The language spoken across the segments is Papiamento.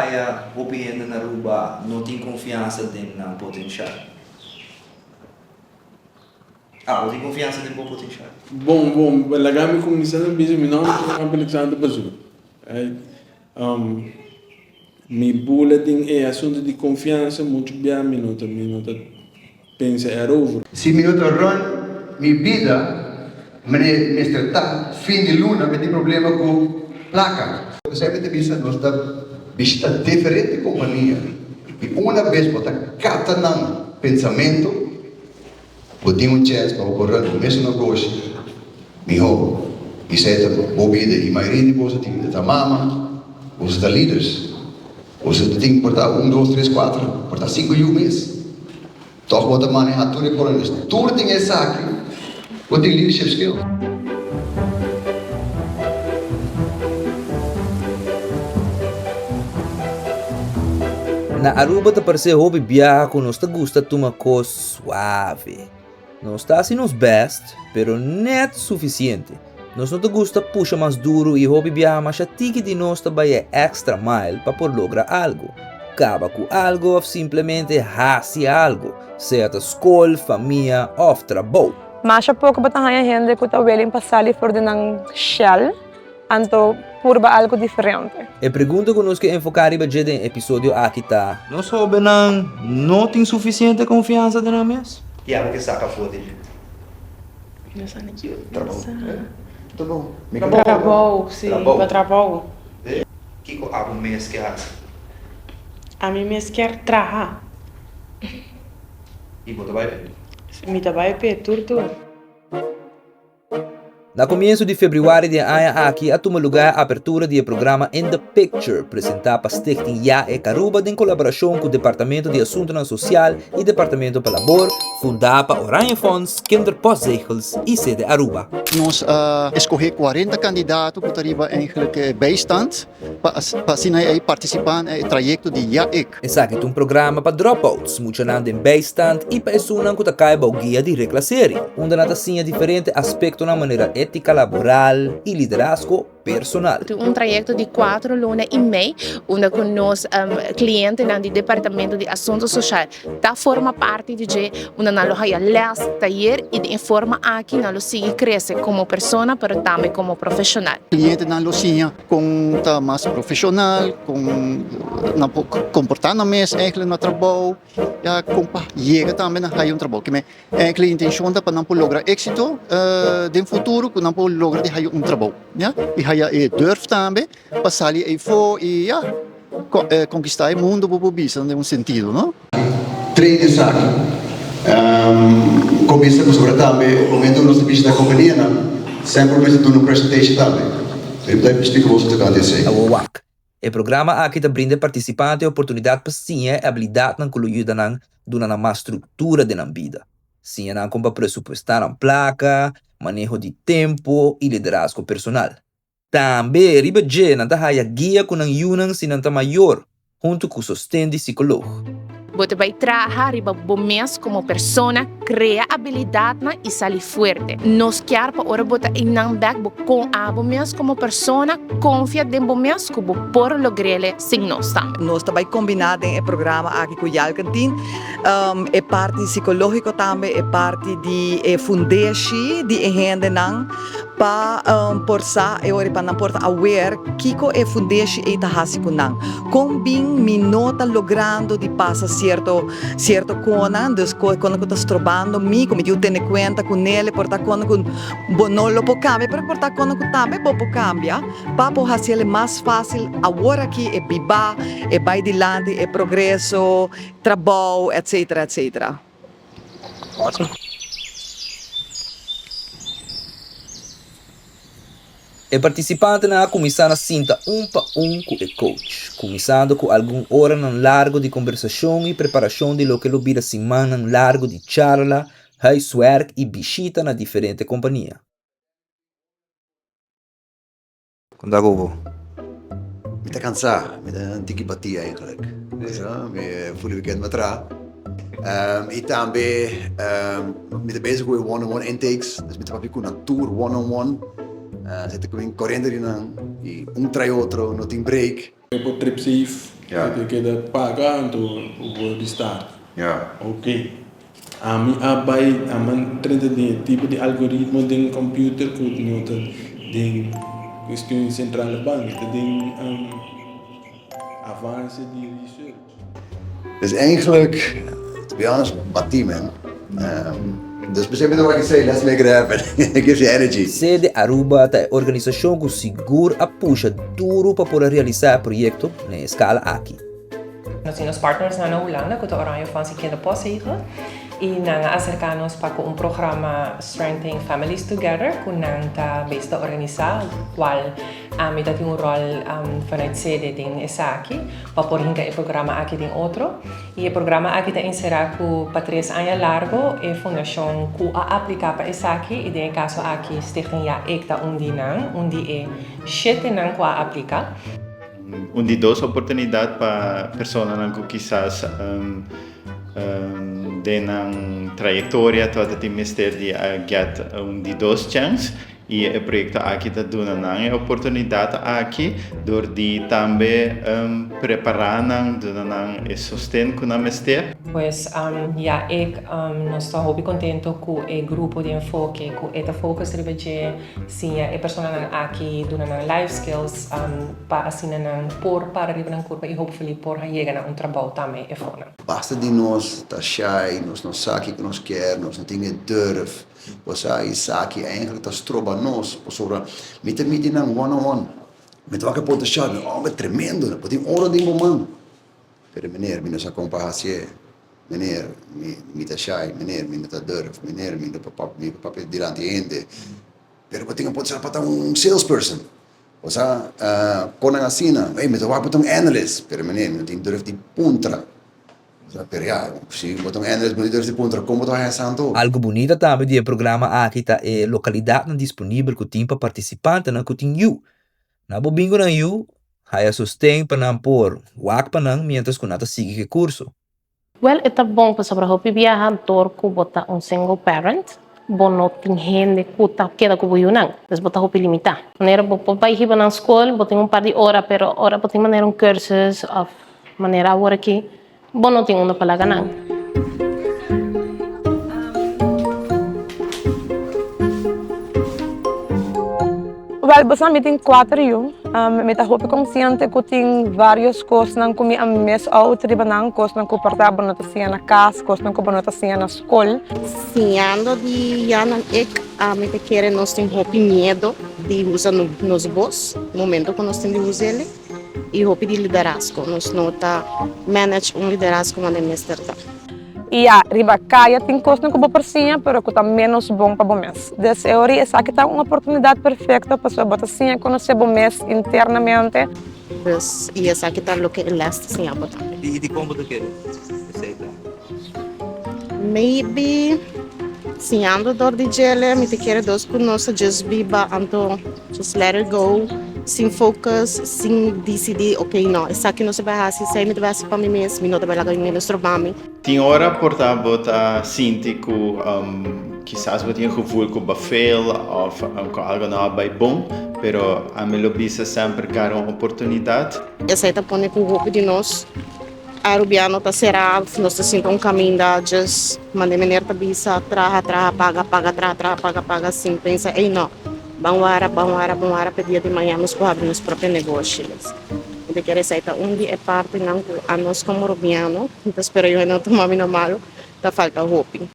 haya hopi hende na Aruba no tin confiansa den nan potencial? Ah, bo tin confiansa den bo potencial? Bon, bon, laga mi cuminsa na bisa mi nomber ta Juan Alexander Bazoo. Mi bula den e asunto di confiansa mucho bia mi no ta mi no ta pensa erover. Si mi no ta run mi bida mane mester ta fin di luna mi tin problema ku plaka. P'esei mi ta bisa nos ta bishita diferente kompania i una bes bo ta kapta nan pensamentu bo tin un chèns pa bo por run bo mesun negoshi mihó i esei ta bo bida i mayoria di boso tin ta mama boso ta leaders boso ta tin por ta un dos tres kuater por ta sinku yu mes. Tòg bo ta manehá tur e kolones. Tur tin esaki. Bo tin leadership skills. Na Aruba ta parse hopi biaha ku nos ta gusta tuma kos suave. Nos ta hasi nos bèst, pero nèt sufisiente. Nos no ta gusta pusha mas duru i hopi biaha masha tiki di nos ta bai e extra mile pa por logra algu, kaba ku algu òf simplemente hasi algu, sea ta skol, famia òf trabou. Masha poko bo ta haña hende ku ta willing pa sali for di nan shell anto purba algu diferente. E pregunta ku nos ke enfoká riba dje den e episodio aki ta. Nos hóbennan no tin sufisiente konfiansa den nan mes? I abo ke saka for di dje? Trabou, si, pa trabou. Kiko abo mes ke hasi? Ami mes kier traha. I bo ta bai p'e? Mi ta bai p'e, tur tur. Na komienso di febrüari di e aña aki a tuma lugá e apertura di e programa In the Picture, presentá pa Stichting Yaek Aruba den kolaborashon ku Departamento di Asuntunan Sosial i Departamento pa Labor, fundá pa Oranje Fonds, Kinderpostzegels i Sede Aruba. Nos a escoge 40 candidato cu ta riba eigenlijk e bijstand pa asina ei participa na e trayecto di JAEK. Esaki ta un programa pa dropouts, muchanan den bijstand i pa esunnan cu ta cay bou guia di reclassering, unda nan ta siña diferente aspectonan manera etica laboral i liderazgo. personal. Tin un trayecto di cuatro luna y mei unda cu nos clientenan di Departamento di Asunto Social ta forma parti di dje, unda nan lo haya les, tayer y den e forma aki nan lo sigui crece como persona pero tambe como profesional. Clientenan lo siña con ta mas profesional, con nan por comporta nan mes eigenlijk na trabou, ya con pa yega tambe na haya un trabou. Enkele intencion ta pa nan por logra éxito den futuro, ku nan por logra di haya un trabou, ya. I haya e durf tambe pa sali eifó i ya, konkistá e mundo bo por bisa den un sentido, no? Train esaki komiensa pasobra tambe momento ku nos ta bishita kompanianan semper mester duna un presentation tambe. Mi ta splika boso tokante esei. Awor wak, E programa aki ta brinda e partisipante e oportunidat pa siña e abilidatnan ku lo yuda nan duna nan mas struktura den nan bida. Siña nan kon pa presupuestá nan plaka, maneho di tempu i liderazgo personal. Tambe riba dje nan ta haya guia ku nan yunan si nan ta mayor, huntu ku sosten di sikolog. Bo ta bai traha riba bo mes komo persona, krea abilidatnan i sali fuerte. Nos kier pa ora bo ta einan bek bo kon abo mes komo persona, konfia den bo mes ku bo por logr'ele sin nos tambe. Nos ta bai kombiná den e programa aki ku Jalken tin e parti sikológiko tambe, e parti di e fundeshi di e hendenan pa por sa e ora pa nan por ta aware kiko e fundeshi ei ta hasi ku nan. Kon bin mi no ta logrando di pasa sierto sierto konan, dus konan ku ta strobando mi, ku mi tin ku tene kuenta ku nele, por ta konan ku bo no lo por kambia, pero por ta konan ku tambe bo por kambia pa por hasiel mas fásil awor aki e biba, e bai dilanti, e progreso, trabou, etcetera, etcetera. E partisipantenan a kuminsá na sinta un pa un ku e coach, kuminsando ku algun oranan largu di kombersashon i preparashon di loke lo bira simannan largu di charla, huiswerk i bishita na diferente kompania. Kon ta ku bo? Mi ta kansá, mi ta un tiki batí eigenlijk. Mi fuli weekend mi a traha. I tambe mi ta bezig ku e one on one intakes, dus mi ta papia ku nan tur one on one. Esei ta ku mi korenta di nan i un trai otro, no tin break. Bo trip safe. E ta keda paga anto bo por restart. Ok. Ami a bai a man trenta den e tipo di algoritmo den computer ku no ta den cuestion di centrale bank, e ta den avance di research. Dus eigenlijk, to be honest, batí man. Dus p'esei mi ta wak esei, let's make it happen. It gives you energy. Sede Aruba ta e organisashon ku sigur a pusha duru pa por a realisá e proyekto na e eskala aki. Nos tin nos partnersnan na Hulanda ku ta Oranje Fonds i Kinderpostzegel i nan a aserká nos pa ku un programa Strengthening Families Together ku nan ta bes ta organisá kual ami ta tin un ròl vanuit sede den esaki pa por hinka e programa aki den otro. I e programa aki ta enserá ku pa tres aña largo e fundashon ku a apliká pa esaki i den e kaso aki Stichting Ja Ik ta un di nan, un di e shetenan ku a apliká. Un di dos oportunidat pa personanan ku kisas den nan trayektoria tabata tin mester di a get un di dos chèns i e proyekto aki ta duna nan e oportunidat aki dor di tambe prepará nan, duna nan e sosten ku nan mester. Pues ya ik nos ta hopi kontento ku e grupo di enfoke ku e ta focus riba dje. Siña e personanan aki duna nan life skills pa asina nan por para riba nan kurpa i hopefully por yega na un trabou tambe e fonan. Basta di nos ta shy, nos no sa kiko nos kier, nos no tin e durf. Bo sa esaki eigenlijk ta stroba nos pasobra mi ta miti nan one on one. Mi ta wak e potencial, mi homber tremendo, bo tin oro den bo man. Pero meneer mi no sa kon pa hasié. Meneer, mi mi ta shy, meneer, mi no ta durf, meneer, mi no por papia, mi no por papia dilanti hende. Pero bo tin e potencial pa ta un salesperson. Bo sa, konan asina, ey, mi ta wak bo ta un analyst, pero meneer, mi no tin durf di puntra. Bo sa, pero ya, si bo ta un analyst, bo no tin durf di puntra, kon bo ta haña sa anto? Algu bunita tambe di e programa aki ta e lokalidatnan disponibel ku tin pa partisipantenan ku tin yu. Nan por bin ku nan yu, haya sosten pa nan por wak pa nan miéntras ku nan ta sigui ku e kurso. Wèl e ta bon pasobra hopi biaha dor ku bo ta un single parent bo no tin hende ku ta keda ku bo yunan, dus bo ta hopi limitá. Manera bo por bai hiba nan skol bo tin un par di ora pero ora bo tin manera un kursus òf manera awor aki bo no tin unda pa laga nan. Wèl bo sa mi tin kuater yu. Mi ta hopi konsiente ku tin vários kosnan ku mi a miss out riba nan, kosnan ku por ta bo no ta siña na kas, kosnan ku bo no ta siña na skol. Siñando di Jan en ik, ami ta kere nos tin hopi miedo di usa nos bos, momento ku nos tin di us'el, i hopi di liderazgo. Nos no ta manage un liderazgo manera mester ta. I ya, riba kaya tin kosnan ku bo por siña, pero ku ta ménos bon pa bo mes. Des e ora esaki ta un oportunidat perfekto pasobra bo ta siña konosé bo mes internamente. Dus, i esaki ta loke e lès ta siña bo tambe. I dikon bo ta kere esei ta? Maybe siñando dor di djele mi ta kere dos ku nos ta just biba anto just let it go sin focus sin disidí ok no esaki no ta bai hasi esei mi ta bai hasi pa mi mes mi no ta bai laga mi mes stroba mi. Tin ora por ta bo ta sinti ku kisas bo tin e gevoel ku bo fail òf ku algo no a bai bon, pero ami lo bisa semper gara un oportunidat. Esei ta pone ku hopi di nos Arubiano ta será, nos ta sinta un kaminda just manda e meneer ta bisa traha traha paga paga traha traha paga paga sin pensa ey no ban wara ban wara ban wara pa e dia di mañana nos por habri nos propio negoshi. Mi ta kere esei ta un di e partinan ku anos komo Rubiano, mi ta spera yu no tuma mi na malu, ta falta hopi.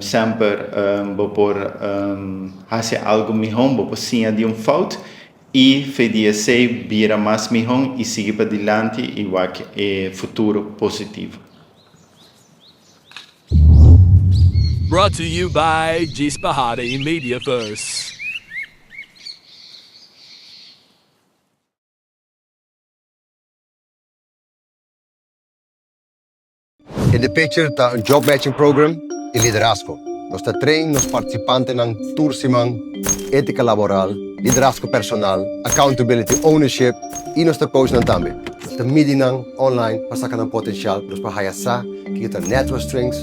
Semper bo por hasi algu mihó, bo por siña di un fout i fe di esei bira mas mihó i sigui padilanti i wak e futuro positivo. Brought to you by Djis Pahari Mediaverse. In the Picture ta un job matching program i liderazgo. Nos ta train nos participantenan tur siman etica laboral, liderazgo personal, accountability, ownership i nos ta coach nan tambe. Nos ta midi nan online pa saca nan potencial, nos por haya sa kico ta natural strengths,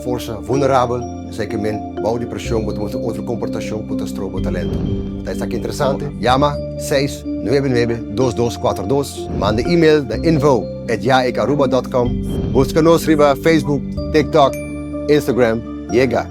forsa vulnerabel. Esei ke men bou di preshon bo ta mustra otro komportashon ku ta stroba bo talento. Ta esaki interesante? Yama 699 2242, manda email na info at yaikaruba dot com, buska nos riba Facebook, TikTok, Instagram. Yega!